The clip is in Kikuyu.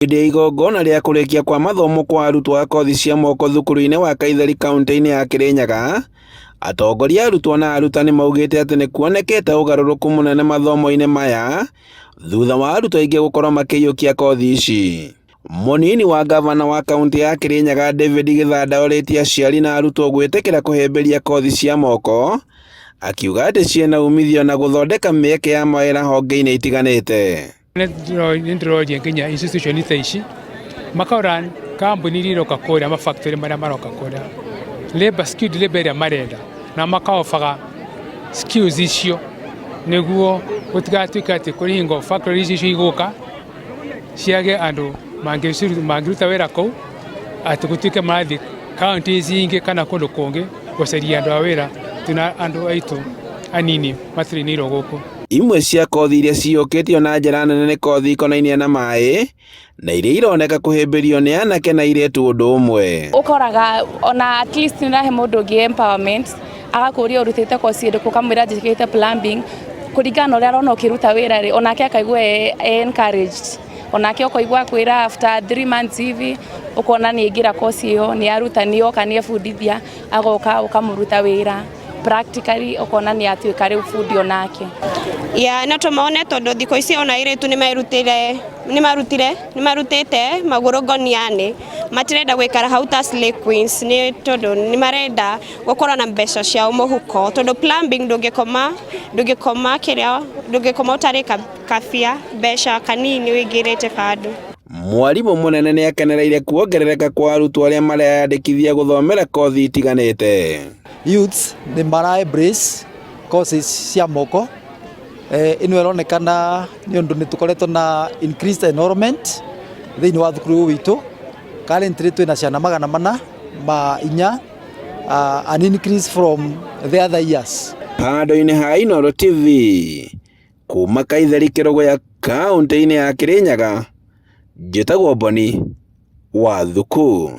Hĩndĩ ya igongona rĩa kũrĩkia kwa mathomo kwa arutwo a kothi cia moko thukuru-inĩ wa Kaitheri kauntĩ-inĩ ya Kirinyaga, atongoria a arutwo na arutani maugĩte atĩ nĩ kuonekete ũgarũrũku mũnene mathomo-inĩ maya thutha wa arutwo aingĩ gũkorwo makĩiyũkia kothi ici. Mũnini wa ngavana wa kauntĩ ya Kirinyaga David Gĩthanda orĩtie aciari na arutwo gwĩtĩkĩra kũhĩmbĩria kothi cia moko, akiuga atĩ ciĩna umithio na gũthondeka mĩeke ya mawĩra honge-inĩ itiganĩte. Nĩ ndĩroria nginya institution ta ici makarora kambuni iria iroka kũrĩa ma factory marĩa maroka kũrĩa labor skilled labor ĩrĩa marenda na makaobaga skills icio nĩguo gũtigatuĩke atĩ kũrĩ hingo factory icio igũka ciage andũ mangĩruta wĩra kũu atĩ gũtuĩke marathiĩ kaunti ici ingĩ kana kũndũ kũngĩ gũcaria andũ a wĩra twĩna andũ aitũ anini matrainĩirwo gũkũ. Imwe cia kothi iria ciyũkĩtio na njĩra nene nĩ kothi ikonainie na maĩ na iria ironeka kũhĩmbĩrio nĩ anake na airĩtu ũndũ ũmwe. Ũkoraga ona at least nĩ ũrahe mũndũ ũngĩ empowerment agakũria ũrutĩte kosi ĩrĩkũ ũkamwĩra njĩkĩte plumbing kũringana na ũrĩa arona ũkĩruta wĩra rĩ onake akaigua e encouraged onake ũkaigua akwĩra after 3 months hivi ũkona nĩ aingĩra kosi ĩyo nĩ aruta nĩ oka nĩ ebundithia agoka ũkamũruta wĩra practically ũkona nĩ atuĩka rĩu bundi onake. Ya no tũmone tondũ thikũ ici ona airĩtu nĩ merutire nĩ marutire nĩ marutĩte magũrũ ngonianĩ matirenda gũikara hau ta slay queens nĩ tondũ nĩ marenda gũkorwo na mbeca ciao mũhuko tondũ plumbing ndũngĩkoma ndũngĩkoma kĩrĩa ndũngĩkoma ũtarĩ kabia mbeca kanini wĩingĩrĩte bado. Mwarimũ mũnene nĩ akenereire kuongerereka kwa arutwo arĩa mareyandĩkithia gũthomera kothi itiganĩte. Youths nĩ mara embrace courses cia moko ĩno ĩronekana nĩ ũndũ nĩ tũkoretwo na increased enrollment thĩinĩ wa thukuru ũyũ witũ. Currently twĩna ciana 404, an increase from the other years. Handũ-inĩ ha Inooro TV kuma Kaitheri Kĩrũgũya kaũntĩ-inĩ ya Kĩrĩnyaga, njĩtagwo Boni wa Thuku.